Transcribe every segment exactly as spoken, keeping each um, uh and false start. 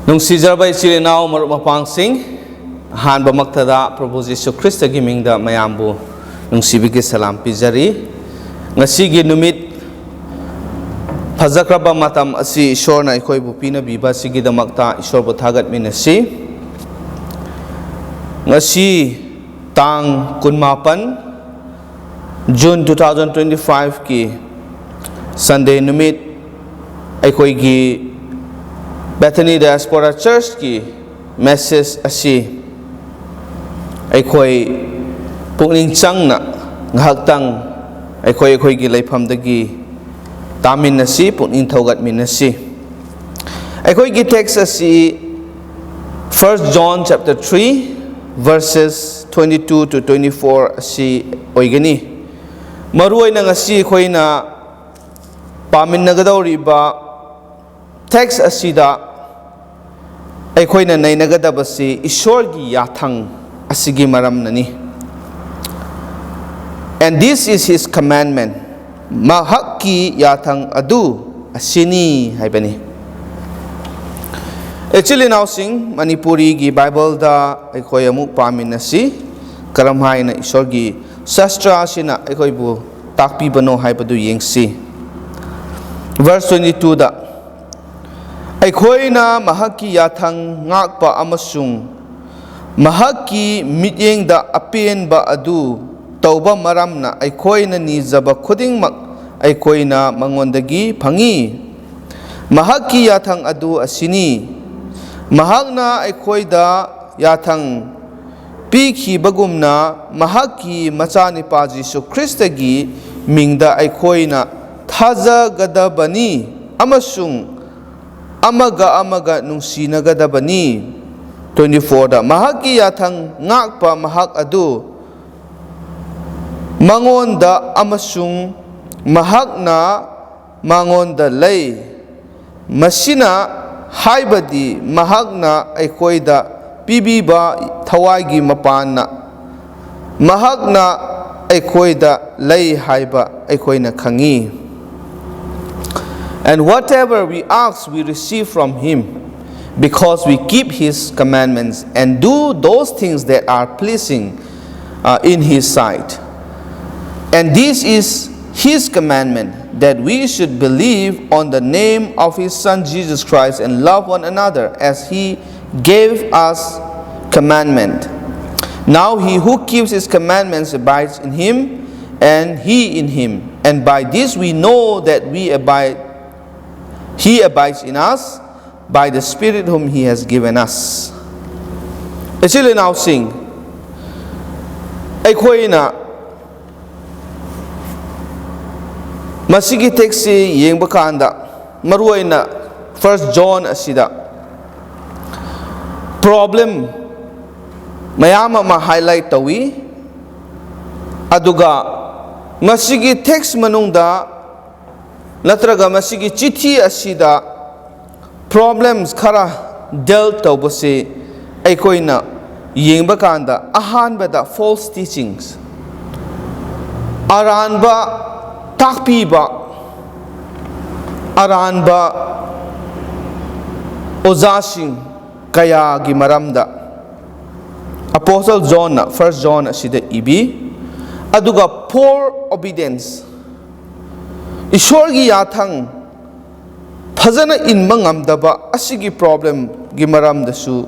ꯅꯨꯡꯁꯤꯖꯔꯕ ꯏꯆꯤꯜ ꯏꯅꯥꯎ ꯃꯔꯨꯞ ꯃꯄꯥꯡꯁꯤꯡ, ꯑꯍꯥꯟꯕꯃꯛꯇꯗ ꯄ꯭ꯔꯚꯨ ꯖꯤꯁꯨ ꯈ꯭ꯔꯤꯁꯇꯒꯤ ꯃꯤꯡꯗ ꯃꯌꯥꯝꯕꯨ ꯅꯨꯡꯁꯤꯕꯒꯤ ꯁꯂꯥꯝ ꯄꯤꯖꯔꯤ꯫ ꯉꯁꯤꯒꯤ ꯅꯨꯃꯤꯠ ꯐꯖꯈ꯭ꯔꯕ ꯃꯇꯝ ꯑꯁꯤ ꯏꯁꯣꯔꯅ ꯑꯩꯈꯣꯏꯕꯨ ꯄꯤꯅꯕꯤꯕ ꯑꯁꯤꯒꯤꯗꯃꯛꯇ ꯏꯁꯣꯔꯕꯨ ꯊꯥꯒꯠꯃꯤꯟꯅꯁꯤ꯫ ꯉꯁꯤ ꯇꯥꯡ ꯀꯨꯟꯃꯥꯄꯟ, June two thousand twenty five ꯀꯤ Sunday ꯅꯨꯃꯤꯠ, ꯑꯩꯈꯣꯏꯒꯤ Bethany Diaspora Church ꯀꯤ message ꯑꯁꯤ ꯑꯩꯈꯣꯏ ꯄꯨꯛꯅꯤꯡ ꯆꯪꯅ ꯉꯥꯏꯍꯥꯛꯇꯪ ꯑꯩꯈꯣꯏ ꯑꯩꯈꯣꯏꯒꯤ ꯂꯩꯐꯝꯗꯒꯤ ꯇꯥꯃꯤꯟꯅꯁꯤ, ꯄꯨꯛꯅꯤꯡ ꯊꯧꯒꯠꯃꯤꯟꯅꯁꯤ꯫ ꯑꯩꯈꯣꯏꯒꯤ text ꯑꯁꯤ First John chapter three, verses twenty two to twenty four ꯑꯁꯤ ꯑꯣꯏꯒꯅꯤ꯫ ꯃꯔꯨꯑꯣꯏꯅ ꯉꯁꯤ ꯑꯩꯈꯣꯏꯅ ꯄꯥꯃꯤꯟꯅꯒꯗꯧꯔꯤꯕ text ꯑꯁꯤꯗ ꯑꯩꯈꯣꯏꯅ ꯅꯩꯅꯒꯗꯕꯁꯤ ꯏꯁꯣꯔꯒꯤ ꯌꯥꯊꯪ ꯑꯁꯤꯒꯤ ꯃꯔꯝꯅꯅꯤ꯫ "And this is his commandment", ꯃꯍꯥꯛꯀꯤ ꯌꯥꯊꯪ ꯑꯗꯨ ꯑꯁꯤꯅꯤ ꯍꯥꯏꯕꯅꯤ꯫ ꯏꯆꯤꯜ ꯏꯅꯥꯎꯁꯤꯡ, ꯃꯅꯤꯄꯨꯔꯤꯒꯤ ꯕꯥꯏꯕꯜꯗ ꯑꯩꯈꯣꯏ ꯑꯃꯨꯛ ꯄꯥꯃꯤꯟꯅꯁꯤ꯫ ꯀꯔꯝ ꯍꯥꯏꯅ ꯏꯁꯣꯔꯒꯤ ꯁꯥꯁꯇ꯭ꯔ ꯑꯁꯤꯅ ꯑꯩꯈꯣꯏꯕꯨ ꯇꯥꯛꯄꯤꯕꯅꯣ ꯍꯥꯏꯕꯗꯨ ꯌꯦꯡꯁꯤ꯫ Verse twenty two ꯗ, "ꯑꯩꯈꯣꯏꯅ ꯃꯍꯥꯛꯀꯤ ꯌꯥꯊꯪ ꯉꯥꯛꯄ ꯑꯃꯁꯨꯡ ꯃꯍꯥꯛꯀꯤ ꯃꯤꯠꯌꯦꯡꯗ ꯑꯄꯦꯟꯕ ꯑꯗꯨ ꯇꯧꯕ ꯃꯔꯝꯅ ꯑꯩꯈꯣꯏꯅ ꯅꯤꯖꯕ ꯈꯨꯗꯤꯡꯃꯛ ꯑꯩꯈꯣꯏꯅ ꯃꯉꯣꯟꯗꯒꯤ ꯐꯪꯏ꯫ ꯃꯍꯥꯛꯀꯤ ꯌꯥꯊꯪ ꯑꯗꯨ ꯑꯁꯤꯅꯤ: ꯃꯍꯥꯛꯅ ꯑꯩꯈꯣꯏꯗ ꯌꯥꯊꯪ ꯄꯤꯈꯤꯕꯒꯨꯝꯅ ꯃꯍꯥꯛꯀꯤ ꯃꯆꯥꯅꯨꯄꯥ ꯖꯤꯁꯨ ꯈ꯭ꯔꯤꯁꯇꯒꯤ ꯃꯤꯡꯗ ꯑꯩꯈꯣꯏꯅ ꯊꯥꯖꯒꯗꯕꯅꯤ ꯑꯃꯁꯨꯡ ꯑꯃꯒ ꯑꯃꯒ ꯅꯨꯡꯁꯤꯅꯒꯗꯕꯅꯤ"꯫ Twenty four ꯗ, "ꯃꯍꯥꯛꯀꯤ ꯌꯥꯊꯪ ꯉꯥꯛꯄ ꯃꯍꯥꯛ ꯑꯗꯨ ꯃꯉꯣꯟꯗ ꯑꯃꯁꯨꯡ ꯃꯍꯥꯛꯅ ꯃꯉꯣꯟꯗ ꯂꯩ꯫ ꯃꯁꯤꯅ ꯍꯥꯏꯕꯗꯤ ꯃꯍꯥꯛꯅ ꯑꯩꯈꯣꯏꯗ ꯄꯤꯕꯤꯕ ꯊꯋꯥꯏꯒꯤ ꯃꯄꯥꯟꯅ ꯃꯍꯥꯛꯅ ꯑꯩꯈꯣꯏꯗ ꯂꯩ ꯍꯥꯏꯕ ꯑꯩꯈꯣꯏꯅ ꯈꯪꯏ꯫ "And whatever we ask, we receive from him, because we keep his commandments and do those things that are pleasing uh, in his sight. And this is his commandment, that we should believe on the name of his Son Jesus Christ and love one another as he gave us commandment. Now he who keeps his commandments abides in him, and he in him. And by this we know that we abide, he abides in us, by the Spirit whom he has given us. ꯏꯆꯤꯜ ꯏꯅꯥꯎꯁꯤꯡ, ꯑꯩꯈꯣꯏꯅ ꯃꯁꯤꯒꯤ ꯇꯦꯛꯁꯁꯤ ꯌꯦꯡꯕ ꯀꯥꯟꯗ, ꯃꯔꯨꯑꯣꯏꯅ first zone ꯑꯁꯤꯗ problem ꯃꯌꯥꯝ ꯑꯃ ꯍꯥꯏꯂꯥꯏꯠ ꯇꯧꯏ꯫ ꯑꯗꯨꯒ ꯃꯁꯤꯒꯤ ꯇꯦꯛꯁ ꯃꯅꯨꯡꯗ ꯅꯠꯇ꯭ꯔꯒ ꯃꯁꯤꯒꯤ ꯆꯤꯊꯤ ꯑꯁꯤꯗ ꯄ꯭ꯔꯣꯕ꯭ꯂꯦꯝꯁ ꯈꯔ ꯗꯤꯜ ꯇꯧꯕꯁꯤ ꯑꯩꯈꯣꯏꯅ ꯌꯦꯡꯕ ꯀꯥꯟꯗ, ꯑꯍꯥꯟꯕꯗ ꯐꯣꯜꯁ ꯇꯤꯆꯤꯡꯁ, ꯑꯔꯥꯟꯕ ꯇꯥꯛꯄꯤꯕ, ꯑꯔꯥꯟꯕ ꯑꯣꯖꯥꯁꯤꯡ ꯀꯌꯥꯒꯤ ꯃꯔꯝꯗ ꯑꯄꯣꯁꯇꯜ ꯖꯣꯟꯅ ꯐꯥꯔꯁ ꯖꯣꯟ ꯑꯁꯤꯗ ꯏꯕꯤ꯫ ꯑꯗꯨꯒ ꯄꯣꯔ ꯑꯣꯕꯤꯗꯦꯟꯁ, ꯏꯁꯣꯔꯒꯤ ꯌꯥꯊꯪ ꯐꯖꯅ ꯏꯟꯕ ꯉꯝꯗꯕ ꯑꯁꯤꯒꯤ ꯄ꯭ꯔꯣꯕ꯭ꯂꯦꯝꯒꯤ ꯃꯔꯝꯗꯁꯨ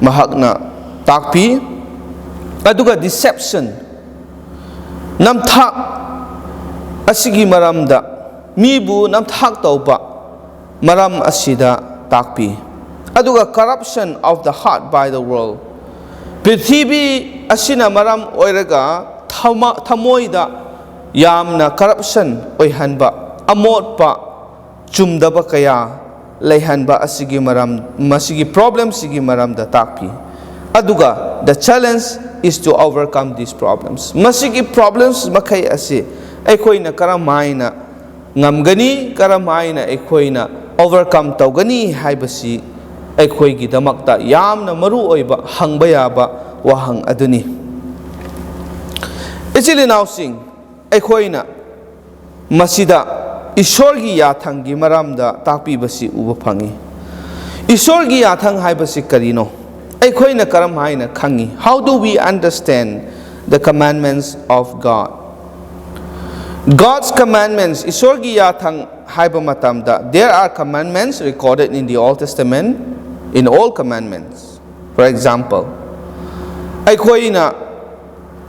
ꯃꯍꯥꯛꯅ ꯇꯥꯛꯄꯤ꯫ ꯑꯗꯨꯒ ꯗꯤꯁꯦꯞꯁꯟ, ꯅꯝꯊꯥꯛ ꯑꯁꯤꯒꯤ ꯃꯔꯝꯗ, ꯃꯤꯕꯨ ꯅꯝꯊꯥꯛ ꯇꯧꯕ ꯃꯔꯝ ꯑꯁꯤꯗ ꯇꯥꯛꯄꯤ꯫ ꯑꯗꯨꯒ corruption of the heart by the world, ꯄ꯭ꯔꯤꯊꯤꯕꯤ ꯑꯁꯤꯅ ꯃꯔꯝ ꯑꯣꯏꯔꯒ ꯊꯃ-, ꯊꯃꯣꯏꯗ ꯌꯥꯝꯅ ꯀꯔꯞꯁꯟ ꯑꯣꯏꯍꯟꯕ, ꯑꯃꯣꯠꯄ, ꯆꯨꯝꯗꯕ ꯀꯌꯥ ꯂꯩꯍꯟꯕ ꯑꯁꯤꯒꯤ ꯃꯔꯝ, ꯃꯁꯤꯒꯤ ꯄ꯭ꯔꯣꯕ꯭ꯂꯦꯝꯁꯤꯒꯤ ꯃꯔꯝꯗ ꯇꯥꯛꯄꯤ꯫ ꯑꯗꯨꯒ the challenge is to overcome these problems, ꯃꯁꯤꯒꯤ ꯄ꯭ꯔꯣꯕ꯭ꯂꯦꯝꯁ ꯃꯈꯩ ꯑꯁꯤ ꯑꯩꯈꯣꯏꯅ ꯀꯔꯝ ꯍꯥꯏꯅ ꯉꯝꯒꯅꯤ, ꯀꯔꯝ ꯍꯥꯏꯅ ꯑꯩꯈꯣꯏꯅ ꯑꯣꯚꯔꯀꯝ ꯇꯧꯒꯅꯤ ꯍꯥꯏꯕꯁꯤ ꯑꯩꯈꯣꯏꯒꯤꯗꯃꯛꯇ ꯌꯥꯝꯅ ꯃꯔꯨ ꯑꯣꯏꯕ ꯍꯪꯕ ꯌꯥꯕ ꯋꯥꯍꯪ ꯑꯗꯨꯅꯤ꯫ ꯏꯆꯤꯜ ꯏꯅꯥꯎꯁꯤꯡ, ꯑꯩꯈꯣꯏꯅ ꯃꯁꯤꯗ ꯏꯁꯣꯔꯒꯤ ꯌꯥꯊꯪꯒꯤ ꯃꯔꯝꯗ ꯇꯥꯛꯄꯤꯕꯁꯤ ꯎꯕ ꯐꯪꯏ꯫ ꯏꯁꯣꯔꯒꯤ ꯌꯥꯊꯪ ꯍꯥꯏꯕꯁꯤ ꯀꯔꯤꯅꯣ? ꯑꯩꯈꯣꯏꯅ ꯀꯔꯝ ꯍꯥꯏꯅ ꯈꯪꯉꯤ? How do we understand the commandments of God? God's commandments, ꯏꯁꯣꯔꯒꯤ ꯌꯥꯊꯪ ꯍꯥꯏꯕ ꯃꯇꯝꯗ, there are commandments recorded in the Old Testament, in all commandments. For example, ꯑꯩꯈꯣꯏꯅ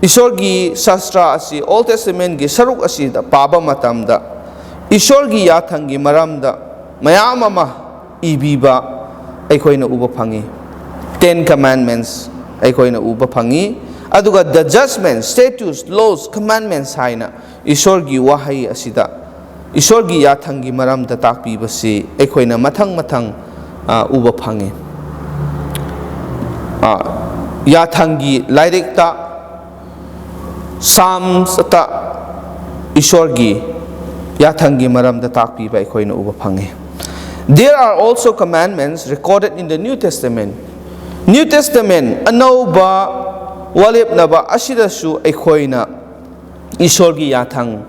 ꯏꯁꯣꯔꯒꯤ ꯁꯥꯁꯇ꯭ꯔ ꯑꯁꯤ, Old Testamentꯒꯤ ꯁꯔꯨꯛ ꯑꯁꯤꯗ ꯄꯥꯕ ꯃꯇꯝꯗ, ꯏꯁꯣꯔꯒꯤ ꯌꯥꯊꯪꯒꯤ ꯃꯔꯝꯗ ꯃꯌꯥꯝ ꯑꯃ ꯏꯕꯤꯕ ꯑꯩꯈꯣꯏꯅ ꯎꯕ ꯐꯪꯉꯤ꯫ Ten Commandments ꯑꯩꯈꯣꯏꯅ ꯎꯕ ꯐꯪꯉꯤ꯫ ꯑꯗꯨꯒ the judgments, statutes, laws, commandments ꯍꯥꯏꯅ ꯏꯁꯣꯔꯒꯤ ꯋꯥꯍꯩ ꯑꯁꯤꯗ, ꯏꯁꯣꯔꯒꯤ ꯌꯥꯊꯪꯒꯤ ꯃꯔꯝꯗ ꯇꯥꯛꯄꯤꯕꯁꯤ ꯑꯩꯈꯣꯏꯅ ꯃꯊꯪ ꯃꯊꯪ, ꯑ, ꯎꯕ ꯐꯪꯉꯤ꯫ ꯑ, ꯌꯥꯊꯪꯒꯤ ꯂꯥꯏꯔꯤꯛꯇ, ꯁꯥꯝꯁꯇ ꯏꯁꯣꯔꯒꯤ ꯌꯥꯊꯪꯒꯤ ꯃꯔꯝꯗ ꯇꯥꯛꯄꯤꯕ ꯑꯩꯈꯣꯏꯅ ꯎꯕ ꯐꯪꯉꯤ꯫ There are also commandments recorded in the New Testament. New Testament, ꯑꯅꯧꯕ ꯋꯥꯔꯦꯞꯅꯕ ꯑꯁꯤꯗꯁꯨ ꯑꯩꯈꯣꯏꯅ ꯏꯁꯣꯔꯒꯤ ꯌꯥꯊꯪ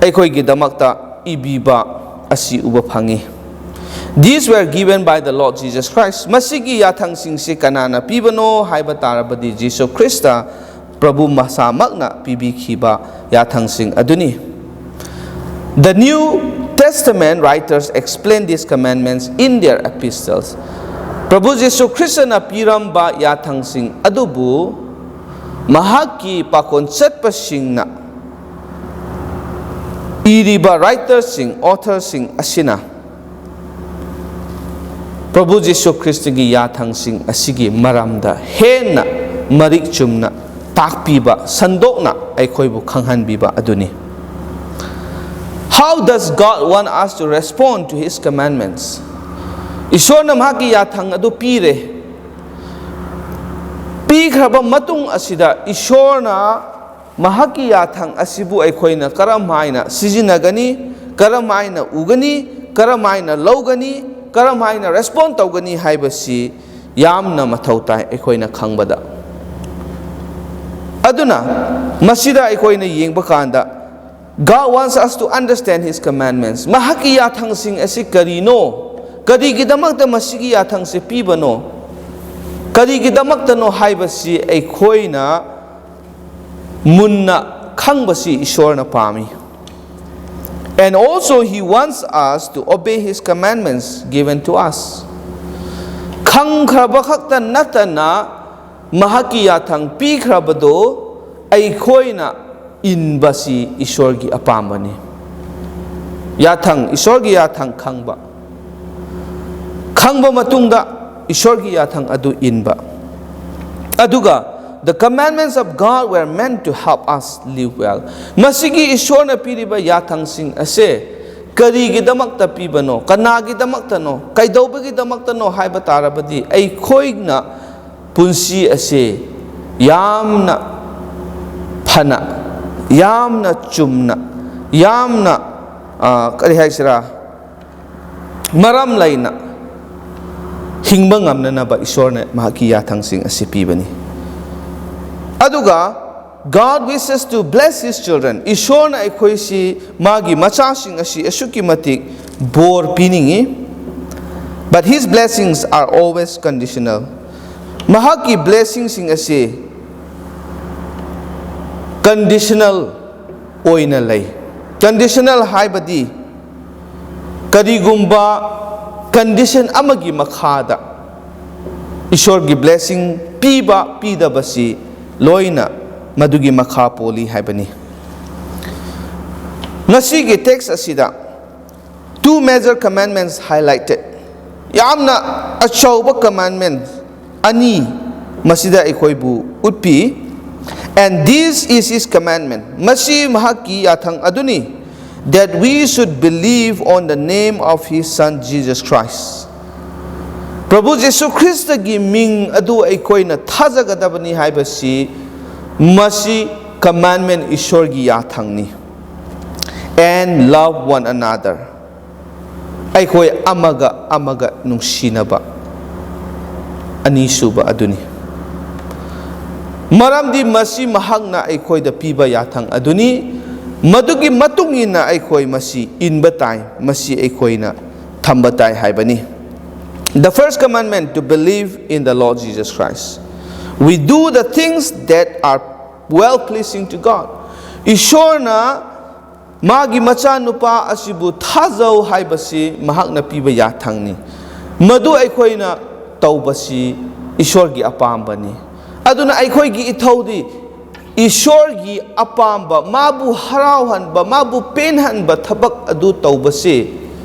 ꯑꯩꯈꯣꯏꯒꯤꯗꯃꯛꯇ ꯏꯕꯤꯕ ꯑꯁꯤ ꯎꯕ ꯐꯪꯉꯤ꯫ These were given by the Lord Jesus Christ. ꯃꯁꯤꯒꯤ ꯌꯥꯊꯪꯁꯤꯡꯁꯤ ꯀꯅꯥꯅ ꯄꯤꯕꯅꯣ ꯍꯥꯏꯕ ꯇꯥꯔꯕꯗꯤ, ꯖꯤꯁꯨ ꯈ꯭ꯔꯤꯁꯇ ꯄ꯭ꯔꯚꯨ ꯃꯁꯥꯃꯛꯅ ꯄꯤꯕꯤꯈꯤꯕ ꯌꯥꯊꯪꯁꯤꯡ ꯑꯗꯨꯅꯤ꯫ The New Testament writers explain these commandments in their epistles. ꯄ꯭ꯔꯚꯨ ꯖꯤꯁꯨ ꯈ꯭ꯔꯤꯁꯇꯅ ꯄꯤꯔꯝꯕ ꯌꯥꯊꯪꯁꯤꯡ ꯑꯗꯨꯕꯨ ꯃꯍꯥꯛꯀꯤ ꯄꯥꯈꯣꯟ ꯆꯠꯄꯁꯤꯡꯅ ꯏꯔꯤꯕ writerꯁꯤꯡ, authorꯁꯤꯡ ꯑꯁꯤꯅ ꯄ꯭ꯔꯚꯨ ꯖꯤꯁꯨ ꯈ꯭ꯔꯤꯁꯇꯒꯤ ꯌꯥꯊꯪꯁꯤꯡ ꯑꯁꯤꯒꯤ ꯃꯔꯝꯗ ꯍꯦꯟꯅ ꯃꯔꯤꯛ ꯆꯨꯝꯅ ꯇꯥꯛꯄꯤꯕ, ꯁꯟꯗꯣꯛꯅ ꯑꯩꯈꯣꯏꯕꯨ ꯈꯪꯍꯟꯕꯤꯕ ꯑꯗꯨꯅꯤ꯫ How does God want us to respond to His commandments? ꯏꯁꯣꯔꯅ ꯃꯍꯥꯛꯀꯤ ꯌꯥꯊꯪ ꯑꯗꯨ ꯄꯤꯔꯦ꯫ ꯄꯤꯈ꯭ꯔꯕ ꯃꯇꯨꯡ ꯑꯁꯤꯗ ꯏꯁꯣꯔꯅ ꯃꯍꯥꯛꯀꯤ ꯌꯥꯊꯪ ꯑꯁꯤꯕꯨ ꯑꯩꯈꯣꯏꯅ ꯀꯔꯝ ꯍꯥꯏꯅ ꯁꯤꯖꯤꯟꯅꯒꯅꯤ, ꯀꯔꯝ ꯍꯥꯏꯅ ꯎꯒꯅꯤ, ꯀꯔꯝ ꯍꯥꯏꯅ ꯂꯧꯒꯅꯤ, ꯀꯔꯝ ꯍꯥꯏꯅ respond ꯇꯧꯒꯅꯤ ꯍꯥꯏꯕꯁꯤ ꯌꯥꯝꯅ ꯃꯊꯧ ꯇꯥꯏ ꯑꯩꯈꯣꯏꯅ ꯈꯪꯕꯗ꯫ ꯑꯗꯨꯅ ꯃꯁꯤꯗ ꯑꯩꯈꯣꯏꯅ ꯌꯦꯡꯕ ꯀꯥꯟꯗ, God wants us to understand His commandments. ꯃꯍꯥꯛꯀꯤ ꯌꯥꯊꯪꯁꯤꯡ ꯑꯁꯤ ꯀꯔꯤꯅꯣ? ꯀꯔꯤꯒꯤꯗꯃꯛꯇ ꯃꯁꯤꯒꯤ ꯌꯥꯊꯪꯁꯦ ꯄꯤꯕꯅꯣ? ꯀꯔꯤꯒꯤꯗꯃꯛꯇꯅꯣ ꯍꯥꯏꯕꯁꯤ ꯑꯩꯈꯣꯏꯅ ꯃꯨꯟꯅ ꯈꯪꯕꯁꯤ ꯏꯁꯣꯔꯅ ꯄꯥꯝꯃꯤ꯫ And also he wants us to obey his commandments given to us. ꯈꯪꯈ꯭ꯔꯕ ꯈꯛꯇ ꯅꯠꯇꯅ ꯃꯍꯥꯛꯀꯤ ꯌꯥꯊꯪ ꯄꯤꯈ꯭ꯔꯕꯗꯨ ꯑꯩꯈꯣꯏꯅ ꯏꯟꯕꯁꯤ ꯏꯁꯣꯔꯒꯤ ꯑꯄꯥꯝꯕꯅꯤ꯫ ꯌꯥꯊꯪ, ꯏꯁꯣꯔꯒꯤ ꯌꯥꯊꯪ ꯈꯪꯕ, ꯈꯪꯕ ꯃꯇꯨꯡꯗ ꯏꯁꯣꯔꯒꯤ ꯌꯥꯊꯪ ꯑꯗꯨ ꯏꯟꯕ꯫ ꯑꯗꯨꯒ, the commandments of God were meant to help us live well. ꯃꯁꯤꯒꯤ ꯏꯁꯣꯔꯅ ꯄꯤꯔꯤꯕ ꯌꯥꯊꯪꯁꯤꯡ ꯑꯁꯦ ꯀꯔꯤꯒꯤꯗꯃꯛꯇ ꯄꯤꯕꯅꯣ, ꯀꯅꯥꯒꯤꯗꯃꯛꯇꯅꯣ, ꯀꯩꯗꯧꯕꯒꯤꯗꯃꯛꯇꯅꯣ ꯍꯥꯏꯕ ꯇꯥꯔꯕꯗꯤ, ꯑꯩꯈꯣꯏꯅ ꯄꯨꯟꯁꯤ ꯑꯁꯦ ꯌꯥꯝꯅ ꯐꯅ, ꯌꯥꯝꯅ ꯆꯨꯝꯅ, ꯌꯥꯝꯅ, ꯑ, ꯀꯔꯤ ꯍꯥꯏꯁꯤꯔꯥ, ꯃꯔꯝ ꯂꯩꯅ ꯍꯤꯡꯕ ꯉꯝꯅꯅꯕ ꯏꯁꯣꯔꯅ ꯃꯍꯥꯛꯀꯤ ꯌꯥꯊꯪꯁꯤꯡ ꯑꯁꯤ ꯄꯤꯕꯅꯤ꯫ ꯑꯗꯨꯒ, God wishes to bless his children. ꯏꯁꯣꯔꯅ ꯑꯩꯈꯣꯏꯁꯤ, ꯃꯥꯒꯤ ꯃꯆꯥꯁꯤꯡ ꯑꯁꯤ ꯑꯁꯨꯛꯀꯤ ꯃꯇꯤꯛ ꯕꯣꯔ ꯄꯤꯅꯤꯡꯏ꯫ But his blessings are always conditional. ꯃꯍꯥꯛꯀꯤ blessingꯁꯤꯡ ꯑꯁꯤ conditional ꯑꯣꯏꯅ ꯂꯩ꯫ Conditional ꯍꯥꯏꯕꯗꯤ ꯀꯔꯤꯒꯨꯝꯕ condition ꯑꯃꯒꯤ ꯃꯈꯥꯗ ꯏꯁꯣꯔꯒꯤ blessing ꯄꯤꯕ ꯄꯤꯗꯕꯁꯤ ꯂꯣꯏꯅ ꯃꯗꯨꯒꯤ ꯃꯈꯥ ꯄꯣꯜꯂꯤ ꯍꯥꯏꯕꯅꯤ꯫ ꯉꯁꯤꯒꯤ text ꯑꯁꯤꯗ two major commandments highlighted. ꯌꯥꯝꯅ ꯑꯆꯧꯕ commandment ꯑꯅꯤ ꯃꯁꯤꯗ ꯑꯩꯈꯣꯏꯕꯨ ꯎꯠꯄꯤ꯫ And this is his commandment. ꯃꯁꯤ ꯃꯍꯥꯛꯀꯤ ꯌꯥꯊꯪ ꯑꯗꯨꯅꯤ, that we should believe on the name of his son Jesus Christ. ꯄ꯭ꯔꯚꯨ ꯖꯤꯁꯨ ꯈ꯭ꯔꯤꯁꯇꯒꯤ ꯃꯤꯡ ꯑꯗꯨ ꯑꯩꯈꯣꯏꯅ ꯊꯥꯖꯒꯗꯕꯅꯤ ꯍꯥꯏꯕꯁꯤ ꯃꯁꯤ commandment, ꯏꯁꯣꯔꯒꯤ ꯌꯥꯊꯪꯅꯤ꯫ And love one another. ꯑꯩꯈꯣꯏ ꯑꯃꯒ ꯑꯃꯒ ꯅꯨꯡꯁꯤꯅꯕ ꯑꯅꯤꯁꯨꯕ ꯑꯗꯨꯅꯤ꯫ ꯃꯔꯝꯗꯤ ꯃꯁꯤ ꯃꯍꯥꯛꯅ ꯑꯩꯈꯣꯏꯗ ꯄꯤꯕ ꯌꯥꯊꯪ ꯑꯗꯨꯅꯤ꯫ ꯃꯗꯨꯒꯤ ꯃꯇꯨꯡ ꯏꯟꯅ ꯑꯩꯈꯣꯏ ꯃꯁꯤ ꯏꯟꯕ ꯇꯥꯏ꯫ ꯃꯁꯤ ꯑꯩꯈꯣꯏꯅ ꯊꯝꯕ ꯇꯥꯏ ꯍꯥꯏꯕꯅꯤ꯫ The first commandment, to believe in the Lord Jesus Christ. We do the things that are well pleasing to God. ꯏꯁꯣꯔꯅ ꯃꯥꯒꯤ ꯃꯆꯥꯅꯨꯄꯥ ꯑꯁꯤꯕꯨ ꯊꯥꯖꯧ ꯍꯥꯏꯕꯁꯤ ꯃꯍꯥꯛꯅ ꯄꯤꯕ ꯌꯥꯊꯪꯅꯤ꯫ ꯃꯗꯨ ꯑꯩꯈꯣꯏꯅ ꯇꯧꯕꯁꯤ ꯏꯁꯣꯔꯒꯤ ꯑꯄꯥꯝꯕꯅꯤ꯫ ꯑꯗꯨꯅ ꯑꯩꯈꯣꯏꯒꯤ ꯏꯊꯧꯗꯤ ꯏꯁꯣꯔꯒꯤ ꯑꯄꯥꯝꯕ, ꯃꯥꯕꯨ ꯍꯔꯥꯎꯍꯟꯕ, ꯃꯥꯕꯨ ꯄꯦꯟꯍꯟꯕ ꯊꯕꯛ ꯑꯗꯨ ꯇꯧꯕꯁꯤ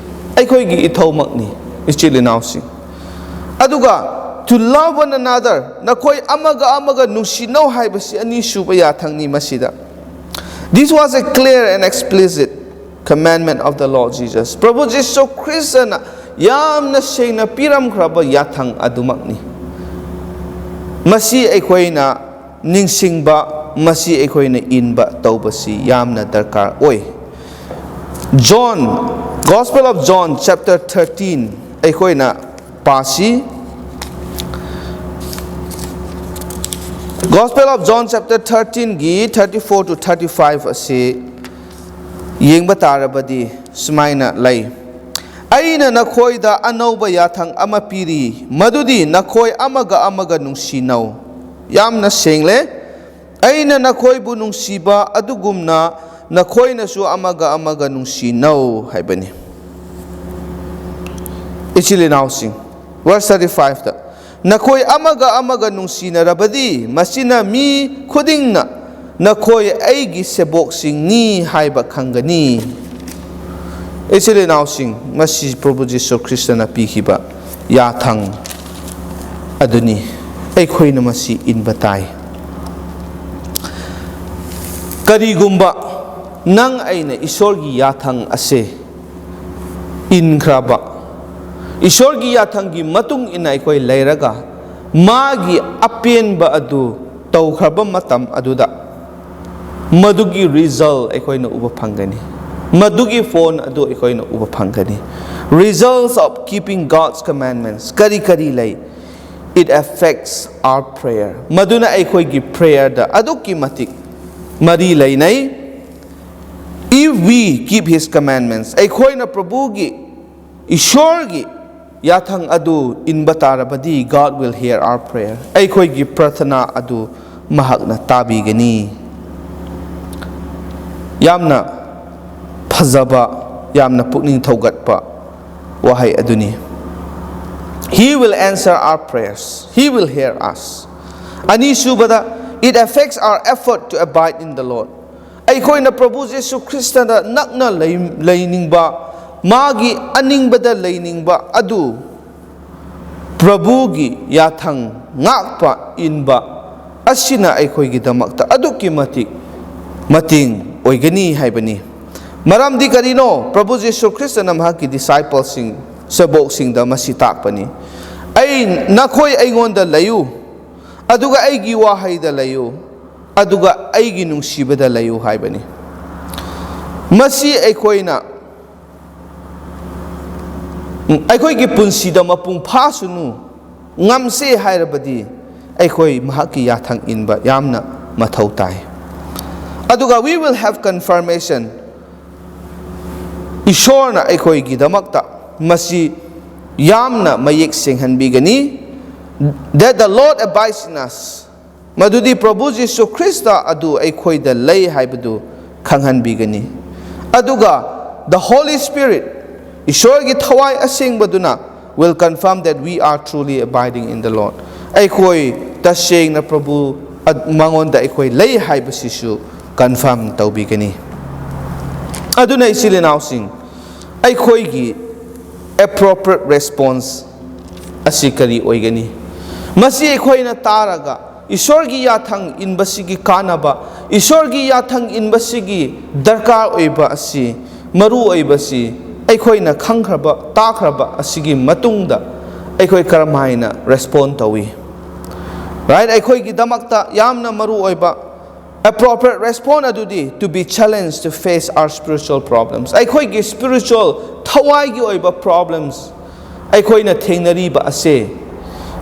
ꯑꯩꯈꯣꯏꯒꯤ ꯏꯊꯧꯃꯛꯅꯤ, ꯏꯆꯤꯜ ꯏꯅꯥꯎꯁꯤꯡ꯫ ꯑꯗꯨꯒ, to love one another, ꯅꯈꯣꯏ ꯑꯃꯒ ꯑꯃꯒ ꯅꯨꯡꯁꯤꯅꯧ ꯍꯥꯏꯕꯁꯤ ꯑꯅꯤꯁꯨꯕ ꯌꯥꯊꯪꯅꯤ ꯃꯁꯤꯗ꯫ This was a clear and explicit commandment of the Lord Jesus. ꯄ꯭ꯔꯚꯨ ꯖꯤꯁꯨ ꯈ꯭ꯔꯤꯁꯇꯅ ꯌꯥꯝꯅ ꯁꯦꯡꯅ ꯄꯤꯔꯝꯈ꯭ꯔꯕ ꯌꯥꯊꯪ ꯑꯗꯨꯃꯛꯅꯤ꯫ ꯃꯁꯤ ꯑꯩꯈꯣꯏꯅ ꯅꯤꯡꯁꯤꯡꯕ, ꯃꯁꯤ ꯑꯩꯈꯣꯏꯅ ꯏꯟꯕ ꯇꯧꯕꯁꯤ ꯌꯥꯝꯅ ꯗꯔꯀꯥꯔ ꯑꯣꯏ꯫ John, Gospel of John chapter thirteen ꯑꯩꯈꯣꯏꯅ ꯄꯥꯁꯤ꯫ Gospel of John chapter thirteen ꯒꯤ thirty-four to thirty-five ꯑꯁꯤ ꯌꯦꯡꯕ ꯇꯥꯔꯕꯗꯤ ꯁꯨꯃꯥꯏꯅ ꯂꯩ, "ꯑꯩꯅ ꯅꯈꯣꯏꯗ ꯑꯅꯧꯕ ꯌꯥꯊꯪ ꯑꯃ ꯄꯤꯔꯤ, ꯃꯗꯨꯗꯤ ꯅꯈꯣꯏ ꯑꯃꯒ ꯑꯃꯒ ꯅꯨꯡꯁꯤꯅꯧ꯫" ꯌꯥꯝꯅ ꯁꯦꯡꯂꯦ꯫ "ꯑꯩꯅ ꯅꯈꯣꯏꯕꯨ ꯅꯨꯡꯁꯤꯕ ꯑꯗꯨꯒꯨꯝꯅ ꯅꯈꯣꯏꯅꯁꯨ ꯑꯃꯒ ꯑꯃꯒ ꯅꯨꯡꯁꯤꯅꯧ" ꯍꯥꯏꯕꯅꯤ꯫ ꯏꯆꯤꯜ ꯏꯅꯥꯎꯁꯤꯡ, verse thirty-five ꯇ, "ꯅꯈꯣꯏ ꯑꯃꯒ ꯑꯃꯒ ꯅꯨꯡꯁꯤꯅꯔꯕꯗꯤ, ꯃꯁꯤꯅ ꯃꯤ ꯈꯨꯗꯤꯡꯅ ꯅꯈꯣꯏ ꯑꯩꯒꯤ ꯁꯦꯕꯣꯛꯁꯤꯡꯅꯤ ꯍꯥꯏꯕ ꯈꯪꯒꯅꯤ꯫" ꯏꯆꯤꯜ ꯏꯅꯥꯎꯁꯤꯡ, ꯃꯁꯤ ꯄ꯭ꯔꯚꯨ ꯖꯤꯁꯨ ꯈ꯭ꯔꯤꯁꯇꯅ ꯄꯤꯈꯤꯕ ꯌꯥꯊꯪ ꯑꯗꯨꯅꯤ꯫ ꯑꯩꯈꯣꯏꯅ ꯃꯁꯤ ꯏꯟꯕ ꯇꯥꯏ꯫ ꯀꯔꯤꯒꯨꯝꯕ ꯅꯪ ꯑꯩꯅ ꯏꯁꯣꯔꯒꯤ ꯌꯥꯊꯪ ꯑꯁꯦ ꯏꯟꯈ꯭ꯔꯕ, ꯏꯁꯣꯔꯒꯤ ꯌꯥꯊꯪꯒꯤ ꯃꯇꯨꯡ ꯏꯟꯅ ꯑꯩꯈꯣꯏ ꯂꯩꯔꯒ, ꯃꯥꯒꯤ ꯑꯄꯦꯟꯕ ꯑꯗꯨ ꯇꯧꯈ꯭ꯔꯕ ꯃꯇꯝ ꯑꯗꯨꯗ, ꯃꯗꯨꯒꯤ result ꯑꯩꯈꯣꯏꯅ ꯎꯕ ꯐꯪꯒꯅꯤ꯫ ꯃꯗꯨꯒꯤ ꯐꯣꯟ ꯑꯗꯨ ꯑꯩꯈꯣꯏꯅ ꯎꯕ ꯐꯪꯒꯅꯤ꯫ Results of keeping God's commandments ꯀꯔꯤ ꯀꯔꯤ ꯂꯩ? It affects our prayer. ꯃꯗꯨꯅ ꯑꯩꯈꯣꯏꯒꯤ prayer ꯗ ꯑꯗꯨꯛꯀꯤ ꯃꯇꯤꯛ ꯃꯔꯤ ꯂꯩꯅꯩ꯫ If we keep his commandments, ꯑꯩꯈꯣꯏꯅ ꯄ꯭ꯔꯚꯨꯒꯤ ꯏꯁꯣꯔꯒꯤ ꯌꯥꯊꯪ ꯑꯗꯨ ꯏꯟꯕ ꯇꯥꯔꯕꯗꯤ, God will hear our prayer. ꯑꯩꯈꯣꯏꯒꯤ ꯄ꯭ꯔꯊꯅꯥ ꯑꯗꯨ ꯃꯍꯥꯛꯅ ꯇꯥꯕꯤꯒꯅꯤ꯫ ꯌꯥꯝꯅ ꯐꯖꯕ, ꯌꯥꯝꯅ ꯄꯨꯛꯅꯤꯡ ꯊꯧꯒꯠꯄ ꯋꯥꯍꯩ ꯑꯗꯨꯅꯤ꯫ He will answer our prayers. He will hear us. ꯑꯅꯤꯁꯨꯕꯗ, it affects our effort to abide in the Lord. ꯑꯩꯈꯣꯏꯅ ꯄ꯭ꯔꯚꯨ ꯖꯤꯁꯨ ꯈ꯭ꯔꯤꯁꯇꯗ ꯅꯛꯅ ꯂꯩ-, ꯂꯩꯅꯤꯡꯕ, ꯃꯥꯒꯤ ꯑꯅꯤꯡꯕꯗ ꯂꯩꯅꯤꯡꯕ ꯑꯗꯨ ꯄ꯭ꯔꯚꯨꯒꯤ ꯌꯥꯊꯪ ꯉꯥꯛꯄ ꯏꯟꯕ ꯑꯁꯤꯅ ꯑꯩꯈꯣꯏꯒꯤꯗꯃꯛꯇ ꯑꯗꯨꯛꯀꯤ ꯃꯇꯤꯛ ꯃꯇꯦꯡ ꯑꯣꯏꯒꯅꯤ ꯍꯥꯏꯕꯅꯤ꯫ ꯃꯔꯝꯗꯤ ꯀꯔꯤꯅꯣ? ꯄ꯭ꯔꯚꯨ ꯖꯤꯁꯨ ꯈ꯭ꯔꯤꯁꯇꯅ ꯃꯍꯥꯛꯀꯤ disciple ꯁꯤꯡ, ꯁꯦꯕꯣꯛꯁꯤꯡꯗ ꯃꯁꯤ ꯇꯥꯛꯄꯅꯤ꯫ "ꯑꯩ, ꯅꯈꯣꯏ ꯑꯩꯉꯣꯟꯗ ꯂꯩꯌꯨ, ꯑꯗꯨꯒ ꯑꯩꯒꯤ ꯋꯥꯍꯩꯗ ꯂꯩꯌꯨ, ꯑꯗꯨꯒ ꯑꯩꯒꯤ ꯅꯨꯡꯁꯤꯕꯗ ꯂꯩꯌꯨ" ꯍꯥꯏꯕꯅꯤ꯫ ꯃꯁꯤ ꯑꯩꯈꯣꯏꯅ, ꯑꯩꯈꯣꯏꯒꯤ ꯄꯨꯟꯁꯤꯗ ꯃꯄꯨꯡ ꯐꯥꯁꯅꯨ, ꯉꯝꯁꯦ ꯍꯥꯏꯔꯕꯗꯤ ꯑꯩꯈꯣꯏ ꯃꯍꯥꯛꯀꯤ ꯌꯥꯊꯪ ꯏꯟꯕ ꯌꯥꯝꯅ ꯃꯊꯧ ꯇꯥꯏ꯫ ꯑꯗꯨꯒ we will have confirmation, ꯏꯁꯣꯔꯅ ꯑꯩꯈꯣꯏꯒꯤꯗꯃꯛꯇ ꯃꯁꯤ ꯌꯥꯝꯅ ꯃꯌꯦꯛ ꯁꯦꯡꯍꯟꯕꯤꯒꯅꯤ, that the Lord abides in us, ꯃꯗꯨꯗꯤ ꯄ꯭ꯔꯚꯨ ꯖꯤꯁꯨ ꯈ꯭ꯔꯤꯁꯇ ꯑꯗꯨ ꯑꯩꯈꯣꯏꯗ ꯂꯩ ꯍꯥꯏꯕꯗꯨ ꯈꯪꯍꯟꯕꯤꯒꯅꯤ꯫ ꯑꯗꯨꯒ the Holy Spirit, ꯏꯁꯣꯔꯒꯤ ꯊꯋꯥꯏ ꯑꯁꯦꯡꯕꯗꯨꯅ will confirm that we are truly abiding in the Lord. ꯑꯩꯈꯣꯏ ꯇꯁꯦꯡꯅ ꯄ꯭ꯔꯚꯨ ꯑ-, ꯃꯉꯣꯟꯗ ꯑꯩꯈꯣꯏ ꯂꯩ ꯍꯥꯏꯕꯁꯤꯁꯨ confirm ꯇꯧꯕꯤꯒꯅꯤ꯫ ꯑꯗꯨꯅ ꯏꯆꯤꯜ ꯏꯅꯥꯎꯁꯤꯡ, ꯑꯩꯈꯣꯏꯒꯤ appropriate response ꯑꯁꯤ ꯀꯔꯤ ꯑꯣꯏꯒꯅꯤ? ꯃꯁꯤ ꯑꯩꯈꯣꯏꯅ ꯇꯥꯔꯒ ꯏꯁꯣꯔꯒꯤ ꯌꯥꯊꯪ ꯏꯟꯕꯁꯤꯒꯤ ꯀꯥꯟꯅꯕ, ꯏꯁꯣꯔꯒꯤ ꯌꯥꯊꯪ ꯏꯟꯕꯁꯤꯒꯤ ꯗꯔꯀꯥꯔ ꯑꯣꯏꯕ ꯑꯁꯤ, ꯃꯔꯨ ꯑꯣꯏꯕꯁꯤ ꯑꯩꯈꯣꯏꯅ ꯈꯪꯈ꯭ꯔꯕ, ꯇꯥꯈ꯭ꯔꯕ ꯑꯁꯤꯒꯤ ꯃꯇꯨꯡꯗ ꯑꯩꯈꯣꯏ ꯀꯔꯝ ꯍꯥꯏꯅ respond ꯇꯧꯏ? Right? ꯑꯩꯈꯣꯏꯒꯤꯗꯃꯛꯇ ꯌꯥꯝꯅ ꯃꯔꯨ ꯑꯣꯏꯕ appropriate response ꯑꯗꯨꯗꯤ to be challenged to face our spiritual problems. ꯑꯩꯈꯣꯏꯒꯤ spiritual, ꯊꯋꯥꯏꯒꯤ ꯑꯣꯏꯕ problems ꯑꯩꯈꯣꯏꯅ ꯊꯦꯡꯅꯔꯤꯕ ꯑꯁꯦ,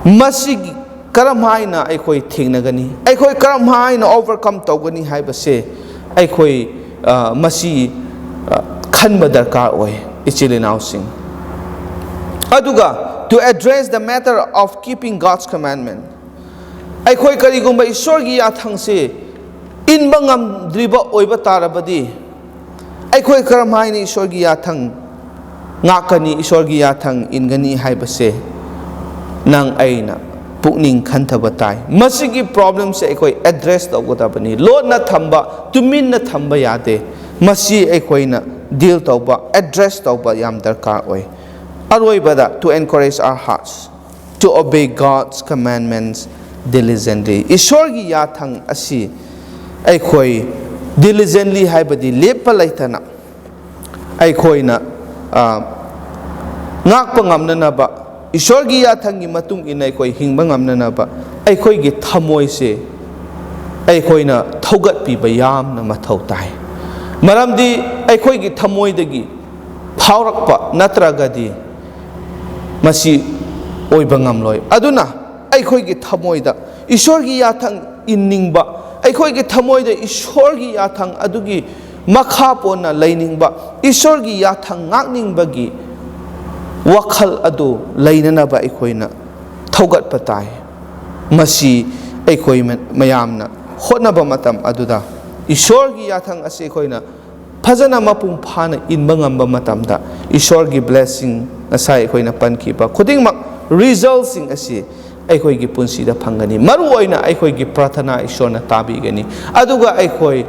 ꯃꯁꯤꯒꯤ ꯀꯔꯝ ꯍꯥꯏꯅ ꯑꯩꯈꯣꯏ ꯊꯦꯡꯅꯒꯅꯤ, ꯑꯩꯈꯣꯏ ꯀꯔꯝ ꯍꯥꯏꯅ overcome ꯇꯧꯒꯅꯤ ꯍꯥꯏꯕꯁꯦ ꯑꯩꯈꯣꯏ, ꯑ, ꯃꯁꯤ, ꯑ, ꯈꯟꯕ ꯗꯔꯀꯥꯔ ꯑꯣꯏ, ꯏꯆꯤꯜ ꯏꯅꯥꯎꯁꯤꯡ꯫ ꯑꯗꯨꯒ, to address the matter of keeping God's commandment, ꯑꯩꯈꯣꯏ ꯀꯔꯤꯒꯨꯝꯕ ꯏꯁꯣꯔꯒꯤ ꯌꯥꯊꯪꯁꯤ ꯏꯟꯕ ꯉꯝꯗ꯭ꯔꯤꯕ ꯑꯣꯏꯕ ꯇꯥꯔꯕꯗꯤ, ꯑꯩꯈꯣꯏ ꯀꯔꯝꯍꯥꯏꯅ ꯏꯁꯣꯔꯒꯤ ꯌꯥꯊꯪ ꯉꯥꯛꯀꯅꯤ, ꯏꯁꯣꯔꯒꯤ ꯌꯥꯊꯪ ꯏꯟꯒꯅꯤ ꯍꯥꯏꯕꯁꯦ ꯅꯪ ꯑꯩꯅ ꯄꯨꯛꯅꯤꯡ ꯈꯟꯊꯕ ꯇꯥꯏ꯫ ꯃꯁꯤꯒꯤ problemꯁꯦ ꯑꯩꯈꯣꯏ address ꯇꯧꯒꯗꯕꯅꯤ꯫ ꯂꯣꯠꯅ ꯊꯝꯕ, ꯇꯨꯃꯤꯟꯅ ꯊꯝꯕ ꯌꯥꯗꯦ꯫ ꯃꯁꯤ ꯑꯩꯈꯣꯏꯅ deal ꯇꯧꯕ, address ꯇꯧꯕ ꯌꯥꯝ ꯗꯔꯀꯥꯔ ꯑꯣꯏ꯫ ꯑꯔꯣꯏꯕꯗ, to encourage our hearts to obey God's commandments diligently, ꯏꯁꯣꯔꯒꯤ ꯌꯥꯊꯪ ꯑꯁꯤ ꯑꯩꯈꯣꯏ diligently ꯍꯥꯏꯕꯗꯤ ꯂꯦꯞꯄ ꯂꯩꯇꯅ ꯑꯩꯈꯣꯏꯅ, ꯑ, ꯉꯥꯛꯄ ꯉꯝꯅꯅꯕ, ꯏꯁꯣꯔꯒꯤ ꯌꯥꯊꯪꯒꯤ ꯃꯇꯨꯡ ꯏꯟꯅ ꯑꯩꯈꯣꯏ ꯍꯤꯡꯕ ꯉꯝꯅꯅꯕ ꯑꯩꯈꯣꯏꯒꯤ ꯊꯃꯣꯏꯁꯦ ꯑꯩꯈꯣꯏꯅ ꯊꯧꯒꯠꯄꯤꯕ ꯌꯥꯝꯅ ꯃꯊꯧ ꯇꯥꯏ꯫ ꯃꯔꯝꯗꯤ ꯑꯩꯈꯣꯏꯒꯤ ꯊꯃꯣꯏꯗꯒꯤ ꯐꯥꯎꯔꯛꯄ ꯅꯠꯇ꯭ꯔꯒꯗꯤ ꯃꯁꯤ ꯑꯣꯏꯕ ꯉꯝꯂꯣꯏ꯫ ꯑꯗꯨꯅ ꯑꯩꯈꯣꯏꯒꯤ ꯊꯃꯣꯏꯗ ꯏꯁꯣꯔꯒꯤ ꯌꯥꯊꯪ ꯏꯟꯅꯤꯡꯕ, ꯑꯩꯈꯣꯏꯒꯤ ꯊꯃꯣꯏꯗ ꯏꯁꯣꯔꯒꯤ ꯌꯥꯊꯪ ꯑꯗꯨꯒꯤ ꯃꯈꯥ ꯄꯣꯟꯅ ꯂꯩꯅꯤꯡꯕ, ꯏꯁꯣꯔꯒꯤ ꯌꯥꯊꯪ ꯉꯥꯛꯅꯤꯡꯕꯒꯤ ꯋꯥꯈꯜ ꯑꯗꯨ ꯂꯩꯅꯅꯕ ꯑꯩꯈꯣꯏꯅ ꯊꯧꯒꯠꯄ ꯇꯥꯏ꯫ ꯃꯁꯤ ꯑꯩꯈꯣꯏ ꯃ-, ꯃꯌꯥꯝꯅ ꯍꯣꯠꯅꯕ ꯃꯇꯝ ꯑꯗꯨꯗ ꯏꯁꯣꯔꯒꯤ ꯌꯥꯊꯪ ꯑꯁꯤ ꯑꯩꯈꯣꯏꯅ ꯐꯖꯅ ꯃꯄꯨꯡ ꯐꯥꯅ ꯏꯟꯕ ꯉꯝꯕ ꯃꯇꯝꯗ ꯏꯁꯣꯔꯒꯤ blessing, ꯉꯁꯥꯏ ꯑꯩꯈꯣꯏꯅ ꯄꯟꯈꯤꯕ ꯈꯨꯗꯤꯡꯃꯛ, resultꯁꯤꯡ ꯑꯁꯤ ꯑꯩꯈꯣꯏꯒꯤ ꯄꯨꯟꯁꯤꯗ ꯐꯪꯒꯅꯤ꯫ ꯃꯔꯨ ꯑꯣꯏꯅ ꯑꯩꯈꯣꯏꯒꯤ ꯄ꯭ꯔꯥꯊꯅꯥ ꯏꯁꯣꯔꯅ ꯇꯥꯕꯤꯒꯅꯤ꯫ ꯑꯗꯨꯒ ꯑꯩꯈꯣꯏ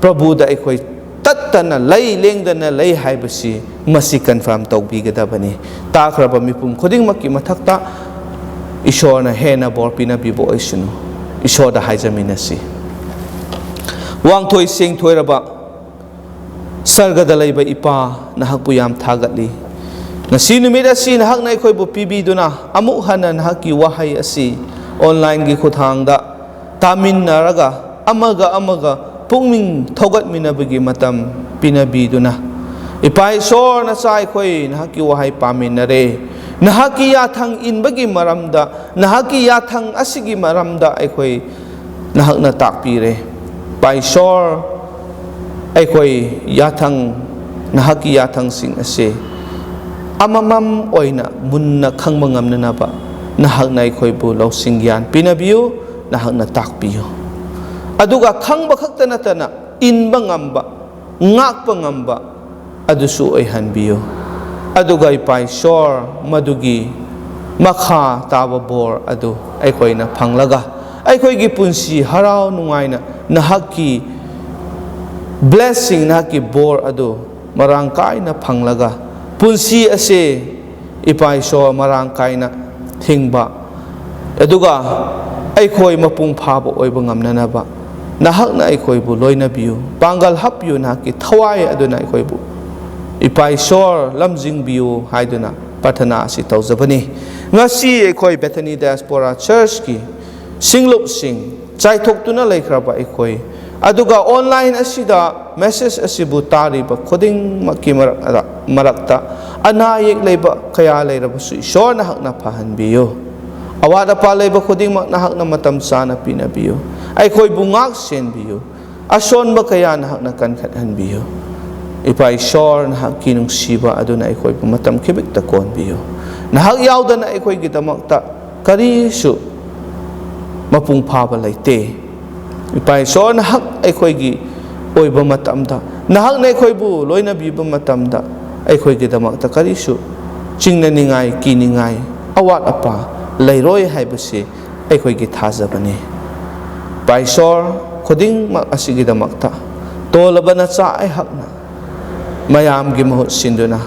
ꯄ꯭ꯔꯚꯨꯗ ꯑꯩꯈꯣꯏ ꯇꯠꯇꯅ ꯂꯩ, ꯂꯦꯡꯗꯅ ꯂꯩ ꯍꯥꯏꯕꯁꯤ ꯃꯁꯤ confirm ꯇꯧꯕꯤꯒꯗꯕꯅꯤ꯫ ꯇꯥꯈ꯭ꯔꯕ ꯃꯤꯄꯨꯝ ꯈꯨꯗꯤꯡꯃꯛꯀꯤ ꯃꯊꯛꯇ ꯏꯁꯣꯔꯅ ꯍꯦꯟꯅ ꯕꯣꯔ ꯄꯤꯅꯕꯤꯕ ꯑꯣꯏꯁꯅꯨ꯫ ꯏꯁꯣꯔꯗ ꯍꯥꯏꯖꯃꯤꯟꯅꯁꯤ꯫ ꯋꯥꯡꯊꯣꯏ ꯁꯦꯡꯊꯣꯏꯔꯕ ꯁꯔꯒꯗ ꯂꯩꯕ ꯏꯄꯥ, ꯅꯍꯥꯛꯄꯨ ꯌꯥꯝ ꯊꯥꯒꯠꯂꯤ꯫ ꯉꯁꯤ ꯅꯨꯃꯤꯠ ꯑꯁꯤ ꯅꯍꯥꯛꯅ ꯑꯩꯈꯣꯏꯕꯨ ꯄꯤꯕꯤꯗꯨꯅ, ꯑꯃꯨꯛ ꯍꯟꯅ ꯅꯍꯥꯛꯀꯤ ꯋꯥꯍꯩ ꯑꯁꯤ onlineꯒꯤ ꯈꯨꯠꯊꯥꯡꯗ ꯇꯥꯃꯤꯟꯅꯔꯒ, ꯑꯃꯒ ꯑꯃꯒ ꯄꯨꯛꯅꯤꯡ ꯊꯧꯒꯠꯃꯤꯟꯅꯕꯒꯤ ꯃꯇꯝ ꯄꯤꯅꯕꯤꯗꯨꯅ, ꯏꯄꯥ ꯏꯁꯣꯔ, ꯅꯆꯥ ꯑꯩꯈꯣꯏ ꯅꯍꯥꯛꯀꯤ ꯋꯥꯍꯩ ꯄꯥꯃꯤꯟꯅꯔꯦ꯫ ꯅꯍꯥꯛꯀꯤ ꯌꯥꯊꯪ ꯏꯟꯕꯒꯤ ꯃꯔꯝꯗ, ꯅꯍꯥꯛꯀꯤ ꯌꯥꯊꯪ ꯑꯁꯤꯒꯤ ꯃꯔꯝꯗ ꯑꯩꯈꯣꯏ ꯅꯍꯥꯛꯅ ꯇꯥꯛꯄꯤꯔꯦ꯫ ꯏꯄꯥ ꯏꯁꯣꯔ, ꯑꯩꯈꯣꯏ ꯌꯥꯊꯪ, ꯅꯍꯥꯛꯀꯤ ꯌꯥꯊꯪꯁꯤꯡ ꯑꯁꯤ ꯑꯃꯃꯝ ꯑꯣꯏꯅ ꯃꯨꯟꯅ ꯈꯪꯕ ꯉꯝꯅꯅꯕ ꯅꯍꯥꯛꯅ ꯑꯩꯈꯣꯏꯕꯨ ꯂꯧꯁꯤꯡ ꯒ꯭ꯌꯥꯟ ꯄꯤꯅꯕꯤꯌꯨ, ꯅꯍꯥꯛꯅ ꯇꯥꯛꯄꯤꯌꯨ꯫ ꯑꯗꯨꯒ ꯈꯪꯕ ꯈꯛꯇ ꯅꯠꯇꯅ ꯏꯟꯕ ꯉꯝꯕ, ꯉꯥꯛꯄ ꯉꯝꯕ ꯑꯗꯨꯁꯨ ꯑꯣꯏꯍꯟꯕꯤꯌꯨ꯫ ꯑꯗꯨꯒ ꯏꯄꯥ ꯏꯁꯣꯔ, ꯃꯗꯨꯒꯤ ꯃꯈꯥ ꯇꯥꯕ ꯕꯣꯔ ꯑꯗꯨ ꯑꯩꯈꯣꯏꯅ ꯐꯪꯂꯒ, ꯑꯩꯈꯣꯏꯒꯤ ꯄꯨꯟꯁꯤ ꯍꯔꯥꯎ ꯅꯨꯡꯉꯥꯏꯅ ꯅꯍꯥꯛꯀꯤ blessing, ꯅꯍꯥꯛꯀꯤ ꯕꯣꯔ ꯑꯗꯨ ꯃꯔꯥꯡ ꯀꯥꯏꯅ ꯐꯪꯂꯒ, ꯄꯨꯟꯁꯤ ꯑꯁꯤ ꯏꯄꯥ ꯏꯁꯣꯔ ꯃꯔꯥꯡ ꯀꯥꯏꯅ ꯍꯤꯡꯕ, ꯑꯗꯨꯒ ꯑꯩꯈꯣꯏ ꯃꯄꯨꯡ ꯐꯥꯕ ꯑꯣꯏꯕ ꯉꯝꯅꯅꯕ ꯅꯍꯥꯛꯅ ꯑꯩꯈꯣꯏꯕꯨ ꯂꯣꯏꯅꯕꯤꯌꯨ, ꯄꯥꯡꯒꯜ ꯍꯥꯞꯄꯤꯌꯨ, ꯅꯍꯥꯛꯀꯤ ꯊꯋꯥꯏ ꯑꯗꯨꯅ ꯑꯩꯈꯣꯏꯕꯨ ꯏꯄꯥ ꯏꯁꯣꯔ ꯂꯝꯖꯤꯡꯕꯤꯌꯨ ꯍꯥꯏꯗꯨꯅ ꯄ꯭ꯔꯥꯊꯅꯥ ꯑꯁꯤ ꯇꯧꯖꯕꯅꯤ꯫ ꯉꯁꯤ ꯑꯩꯈꯣꯏ Bethany Diaspora Churchꯀꯤ ꯁꯤꯡꯂꯨꯞꯁꯤꯡ, ꯆꯥꯏꯊꯣꯛꯇꯨꯅ ꯂꯩꯈ꯭ꯔꯕ ꯑꯩꯈꯣꯏ, ꯑꯗꯨꯒ online ꯑꯁꯤꯗ message ꯑꯁꯤꯕꯨ ꯇꯥꯔꯤꯕ ꯈꯨꯗꯤꯡꯃꯛꯀꯤ ꯃꯔꯛ-, ꯃꯔꯛꯇ ꯑꯅꯥ ꯑꯌꯦꯛ ꯂꯩꯕ ꯀꯌꯥ ꯂꯩꯔꯕꯁꯨ ꯏꯁꯣꯔ ꯅꯍꯥꯛꯅ ꯐꯍꯟꯕꯤꯌꯨ꯫ ꯑꯋꯥꯠ ꯑꯄꯥ ꯂꯩꯕ ꯈꯨꯗꯤꯡꯃꯛ ꯅꯍꯥꯛꯅ ꯃꯇꯝ ꯆꯥꯅ ꯄꯤꯅꯕꯤꯌꯨ꯫ ꯑꯩꯈꯣꯏꯕꯨ ꯉꯥꯛ ꯁꯦꯟꯕꯤꯌꯨ꯫ ꯑꯁꯣꯟꯕ ꯀꯌꯥ ꯅꯍꯥꯛꯅ ꯀꯟꯈꯠꯍꯟꯕꯤꯌꯨ꯫ ꯏꯄꯥ ꯏꯁꯣꯔ, ꯅꯍꯥꯛꯀꯤ ꯅꯨꯡꯁꯤꯕ ꯑꯗꯨꯅ ꯑꯩꯈꯣꯏꯕꯨ ꯃꯇꯝ ꯈꯤꯕꯤꯛꯇ ꯀꯣꯟꯕꯤꯌꯨ꯫ ꯅꯍꯥꯛ ꯌꯥꯎꯗꯅ ꯑꯩꯈꯣꯏꯒꯤꯗꯃꯛꯇ ꯀꯔꯤꯁꯨ ꯃꯄꯨꯡ ꯐꯥꯕ ꯂꯩꯇꯦ꯫ ꯏꯄꯥ ꯏꯁꯣꯔ, ꯅꯍꯥꯛ ꯑꯩꯈꯣꯏꯒꯤ ꯑꯣꯏꯕ ꯃꯇꯝꯗ, ꯅꯍꯥꯛꯅ ꯑꯩꯈꯣꯏꯕꯨ ꯂꯣꯏꯅꯕꯤꯕ ꯃꯇꯝꯗ, ꯑꯩꯈꯣꯏꯒꯤꯗꯃꯛꯇ ꯀꯔꯤꯁꯨ ꯆꯤꯡꯅꯅꯤꯡꯉꯥꯏ, ꯀꯤꯅꯤꯡꯉꯥꯏ, ꯑꯋꯥꯠ ꯑꯄꯥ ꯂꯩꯔꯣꯏ ꯍꯥꯏꯕꯁꯤ ꯑꯩꯈꯣꯏꯒꯤ ꯊꯥꯖꯕꯅꯤ꯫ ꯏꯄꯥ ꯏꯁꯣꯔ, ꯈꯨꯗꯤꯡꯃꯛ ꯑꯁꯤꯒꯤꯗꯃꯛꯇ ꯇꯣꯜꯂꯕ ꯅꯆꯥ ꯑꯩꯍꯥꯛꯅ ꯃꯌꯥꯝꯒꯤ ꯃꯍꯨꯠ ꯁꯤꯟꯗꯨꯅ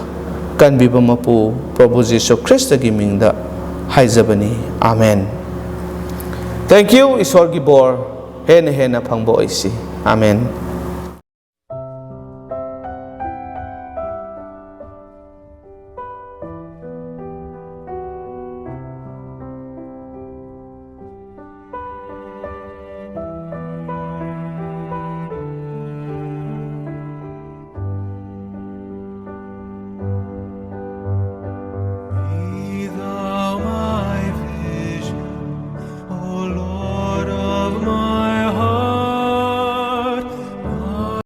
ꯀꯟꯕꯤꯕ ꯃꯄꯨ ꯄ꯭ꯔꯚꯨ ꯖꯤꯁꯨ ꯈ꯭ꯔꯤꯁꯇꯒꯤ ꯃꯤꯡꯗ ꯍꯥꯏꯖꯕꯅꯤ꯫ ꯑꯥꯃꯦꯟ꯫ Thank you꯫ ꯏꯁꯣꯔꯒꯤ ꯕꯣꯔ ꯍꯦꯟꯅ ꯍꯦꯟꯅ ꯐꯪꯕ ꯑꯣꯏꯁꯤ꯫ ꯑꯥꯃꯦꯟ꯫